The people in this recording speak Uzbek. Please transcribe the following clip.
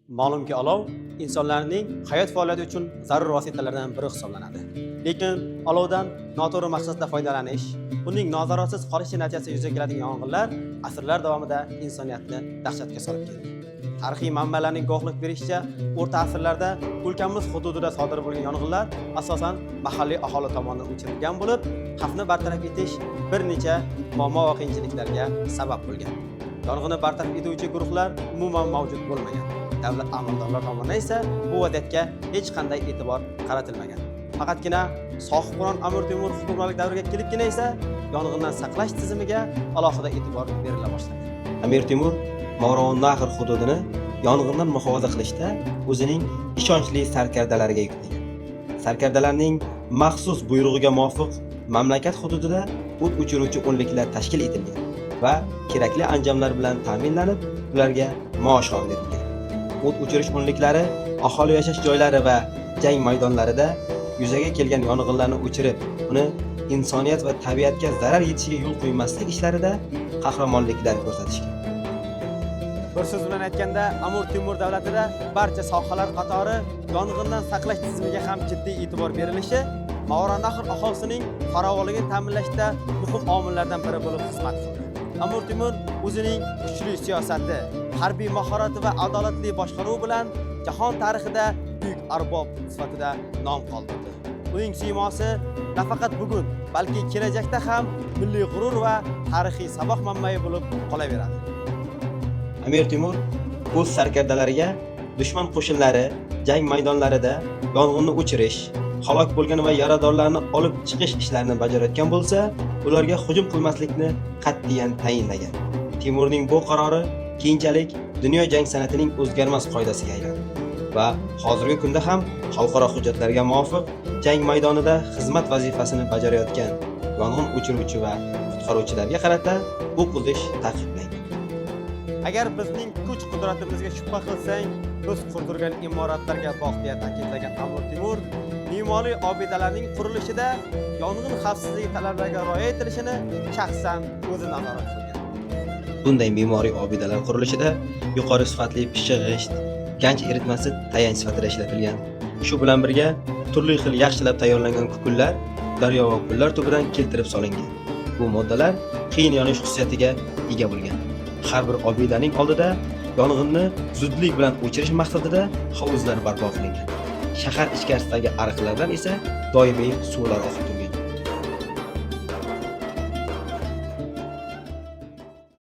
Ma'lumki, olov insonlarning hayot faoliyati uchun zarur vositalardan biri hisoblanadi. Lekin olovdan noto'g'ri maqsadda foydalanish, uning nazoratsiz qolishi natijasida yuzaga keladigan yong'inlar asrlar davomida insoniyatni dahshatga solib keldi. Tarixiy manbalarning guvohlik berishicha, o'rta asrlarda o'lkamiz hududida sodir bo'lgan yong'inlar asosan mahalliy aholi tomonidan o'chirilgan bo'lib, xavfni bartaraf etish bir necha muammo va qiyinchiliklarga sabab bo'lgan. Yong'inni bartaraf etuvchi guruhlar umuman mavjud bo'lmagan. Davlat amaldorlari tomonidan esa bu vaziyatga hech qanday e'tibor qaratilmagan. Faqatgina Sohibqiron Amir Temur hukmronlik davriga kelibgina esa yong'indan saqlash tizimiga alohida e'tibor berila boshladi. Amir Temur Movarounnahr hududini yong'indan muhofaza qilishda o'zining ishonchli sarkardalariga yuklagan. Sarkardalarning maxsus buyrug'iga muvofiq mamlakat hududida o't o'chiruvchi o'nliklar tashkil etilgan va kerakli anjomlar bilan ta'minlanib, ularga maosh ham berilgan. O't o'chirish o'nliklari aholi yashash joylari va jang maydonlarida yuzaga kelgan yong'inlarni o'chirib, uni insoniyat va tabiatga zarar yetishiga yo'l qo'ymaslik ishlarida qahramonliklar ko'rsatishgan. Bir so'z bilan aytganda, Amir Temur davlatida barcha sohalar qatori yong'indan saqlash tizimiga ham jiddiy e'tibor berilishi Movarounnahr aholisining farovonligini ta'minlashda muhim omillardan biri bo'lib xizmat qildi. Amir Temur o'zining kuchli siyosati, harbiy mahorati va adolatli boshqaruvi bilan jahon tarixida buyuk arbob sifatida nom qoldirdi. Uning siymosi nafaqat bugun, balki kelajakda ham milliy g'urur va tarixiy saboq manbai bo'lib qolaveradi. Amir Temur o'z sarkardalariga dushman qo'shinlari jang maydonlarida yong'inni o'chirish, halok bo'lgan va yaradorlarni olib chiqish ishlarini bajarayotgan bo'lsa, ularga hujum qilmaslikni qat'iyan tayinlagan. Temurning bu qarori keyinchalik dunyo jang san'atining o'zgarmas qoidasiga aylandi va hozirgi kunda ham xalqaro hujjatlarga muvofiq jang maydonida xizmat vazifasini bajarayotgan yong'in o'chiruvchi va qutqaruvchilarga qarata o'q uzish taqiqlangan. Agar bizning kuch qudratimizga shubha qilsang, biz qurdirgan imoratlarga boq, deya ta'kidlagan Amir Temur me'moriy obidalarning qurilishida yong'in xavfsizligi talablariga rioya etilishini shaxsan o'zi nazorat qilgan. Bunday me'moriy obidalar qurilishida yuqori sifatli pishiq g'isht, ganch eritmasi tayanch sifatida ishlatilgan. Shu bilan birga turli xil yaxshilab tayyorlangan kukunlar daryo va ko'llar tubidan keltirib solingan. Bu moddalar qiyin yonish xususiyatiga ega bo'lgan. Har bir obidaning oldida yong'inni zudlik bilan o'chirish maqsadida hovuzlar barpo qilingan. Shahar ichkarisidagi ariqlardan esa doimiy suvlar oqib turgan.